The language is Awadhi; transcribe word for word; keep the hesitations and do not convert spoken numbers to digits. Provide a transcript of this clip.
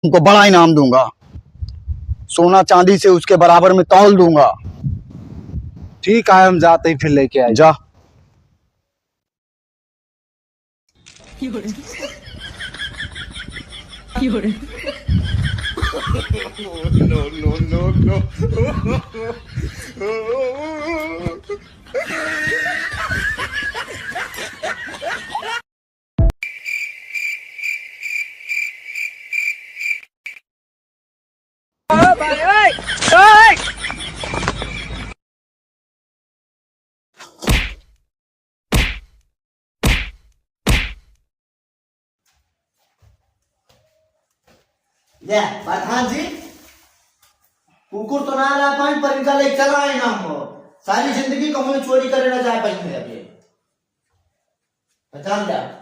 तुमको बड़ा इनाम दूंगा, सोना चांदी से उसके बराबर में तौल दूंगा। ठीक है, हम जाते ही फिर लेके आए। जा। ले, प्रधान जी, कुकुर तो ना ला पाए, पर इनका ले चला आए ना हम। सारी जिंदगी कहूँ चोरी करे ना जा पाएंगे अभी। पहचान जा।